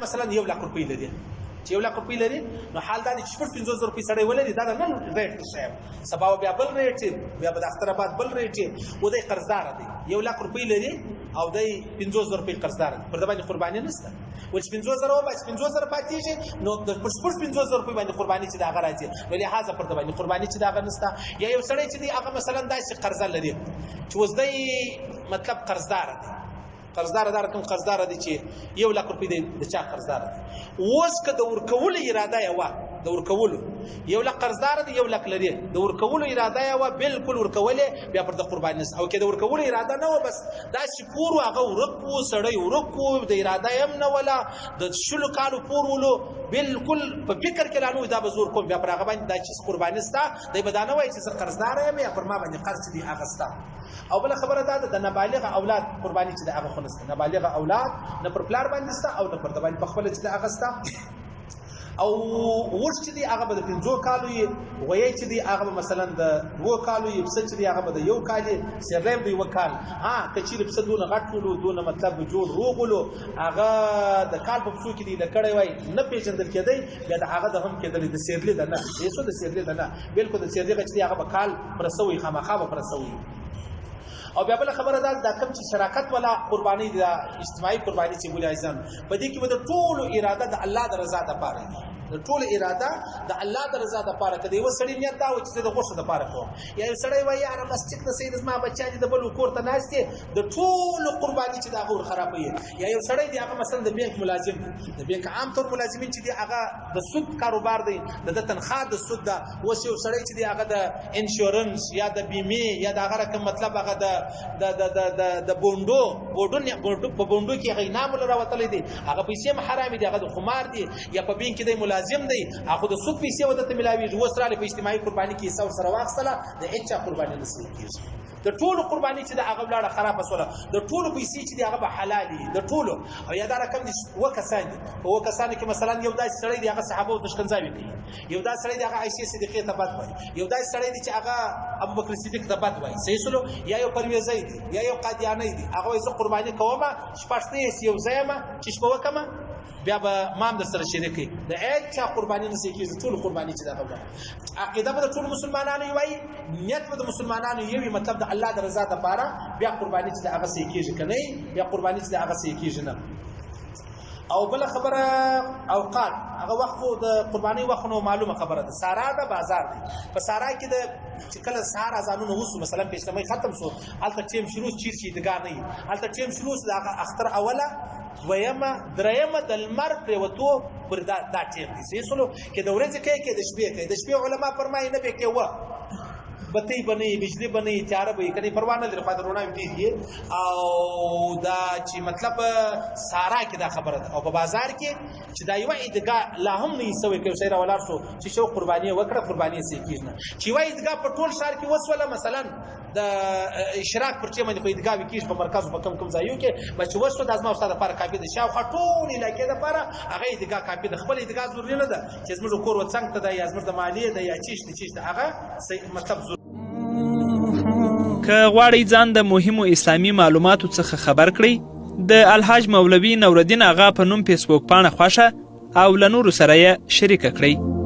مثلا 1 لک روپۍ لري، چې 1 لک روپۍ لري، نو حال دا دی چې 55,000 روپۍ سړی ولري، دا د نن ریټ ښیم، سبا بیا بل ریټ، بیا به د اختر بعد بل ریټ. و دی قرضدار دی، 1 لک روپۍ لري او دی 50,000 روپۍ قرضدار دی، پر ده باندې قرباني نشته. ول چې 50,000 وباسي، 50,000 پاتېږي، نو د 55,000 روپۍ باندې قرباني چې د هغه راځي، نو لهذا پر ده باندې قرباني چې د هغه نشته. یا یو سړی چې دی هغه مثلا داسې قرضه لري چې اوس دی مطلب قرضدار دی، قرضدار دا رقم قرضدار دی چې 1 لک روپۍ دی د چا قرضدار دی. اوس که د ورکولو اراده یې وه، د ورکولو 1 لک قرضدار دی، 1 لک لري، د ورکولو اراده یې وه، بالکل ورکولې، بیا پر د قرباني نشته. او که د ورکولو اراده نه وه، بس داسې پور و، هغه ورک و، سړی ورک و، د اراده یې هم نه وله، د 20 کالو پور ولو، بالکل په فکر کې لا نه و دا به زور کوم، بیا پر هغه باندې دا چیز قرباني شته. دی به دا نه وایي چې زه قرضدار یم یا پر ما باندې قرض چې دی هغه شته. او بل خبره دا ده، د نابالغ اولاد قرباني چې د هغه خو نشته. نابالغ اولاد نه پر پلار باندې شته او نه پر د باندې په خپله چې د هغه شته. او اوښ چې دی هغه به د 5 کالو یې، غویی چې دی هغه به مثلا د 2 کالو یې، پسه چې دی هغه به د 1 کال یې، سېرلی به د 1 کال. ها که چېرې پسه دونه غټ ولو، دونه مطلب جوړ روغ ولو، هغه د کال په پسو کې دی لکړی وای نه پېژندل کېدی، بیا د هغه د هم کېدلی، د سېرلي د نه، یې څه د سېرلي د نه، بالکل د سېرلي چې دی هغه به کال پرسوي، خامخا به پرسوي. او بیا بل خبره ده، دا کوم چې شراکت ولا قرباني ده، اجتماعي قرباني چې بولي عزیزان، په دې کې به د ټولو اراده د الله د رضا لپاره وي، د ټولو اراده د الله د رضا لپاره. که د یو سړي نیت دا و چې زه د غوښو لپاره کوم، یا یو سړی وایي یاره بس ټیک ده، صحیح ده، زما بچیان دي د بل کور ته ناست دي، د ټولو قرباني چې د هغه ور خرابوي. یا یو سړی دی هغه مثلا د بانک ملازم دی، د بانک عام طور ملازمین چې دی هغه د سود کاروبار دی، د ده تنخواه د سود ده. اوس یو سړی چې دی هغه د انشورنس یا د بیمې یا د هغه رقم مطلب هغه د د د د د د بونډو بوډون یا بونډو په بونډو کې هغه انعام له راوتلی دی، هغه پیسې هم حرامې دي، هغه د خمار دي. یا په بانک کې دی ملازم دی، هغه د سود پیسې ورته ملاویږي. اوس راغلی په اجتماعي قرباني کې حصه ورسره واخیستله، د هېچا قرباني نه صحیح کېږي. د ټولو قرباني چې د هغه ولاړه خرابه سوله، د ټولو پیسې چې دی هغه به حلال دي د ټولو. او یا دا رقم دي اووه کسان دي، په اووه کسانو کې مثلا یو داسې سړی دی هغه صحابو ته ښکنځاوې کوي، یو داسې سړی دی هغه عایشې صدیقې ته بد وایي، یو داسې سړی دی چې هغه ابوبکر صدیق ته بد وایي، صحیح سولو، یا یو پرویزی دی، یا یو قادیانی دی، هغه وایي زه قرباني کوم، شپږ ته یو ځای یم چې شپه وکړم بیا به مام در سره شریک کړي. د هېچا قرباني نه صحیح کېږي، ټول قرباني چې دغه ولاړه. عقیده به د ټولو مسلمانانو یو وي، نیت به د مسلمانانو یو وي، مطلب د الله د رضا دپاره بیا قرباني چې د هغه صحیح کېږي، که نه بیا قرباني چې د هغه صحیح کېږي نه. او بل خبره اوقات، هغه وخت خو د قرباني وخت نو معلومه خبره ده، سارا ده بازار دی. په سارا کې د چې کله سهار اذانونه وسو، مثلا پیشلمۍ ختم شو، هلته ټیم شروع چیر چې عیدګاه نه وي، هلته ټیم شروع شو، د هغه اختر اوله دویمه درېیمه د لمر پرېوتو پر دا دا ټیم دی. صحیح سولو کې د ورځې کوي کې د شپې کوي، د شپې علما فرمایي نه به کې وه بتی به نه وي، بجلی به نه وي، تیاره به وي، که نه پروا نه لري، خو د رڼا ډېر وي. او دا چې مطلب سارا کې دا خبره ده. او په بازار کې چې دا یوه عیدګاه لا هم نه وي سوې، که یو سړی راولاړ شو چې شو قرباني یې وکړه، قرباني یې صحیح کېږي نه. چې یوه عیدګاه په ټول ښار کې وسوله، مثلا د اشراق پر چې باندې په عیدګاه کېږي په مرکز په کم کم ځایو کې به چې وسوه، دا زما استاد لپاره کافي ده، شاوخوا ټول علاقې لپاره هغه عیدګاه کافي ده. خپل عیدګاه ضروري نه ده چې زموږ کور وڅنګ ته ده یا زموږ د مالیې ده یا چیش ده چیش ده، هغه صحیح مطلب ضروري. که غواړئ ځان د مهمو اسلامي معلوماتو څخه خبر کړئ، د الحاج مولوي نورالدین آغا په نوم فیسبوک پاڼه خوښه او له نورو سره یې شریکه کړئ.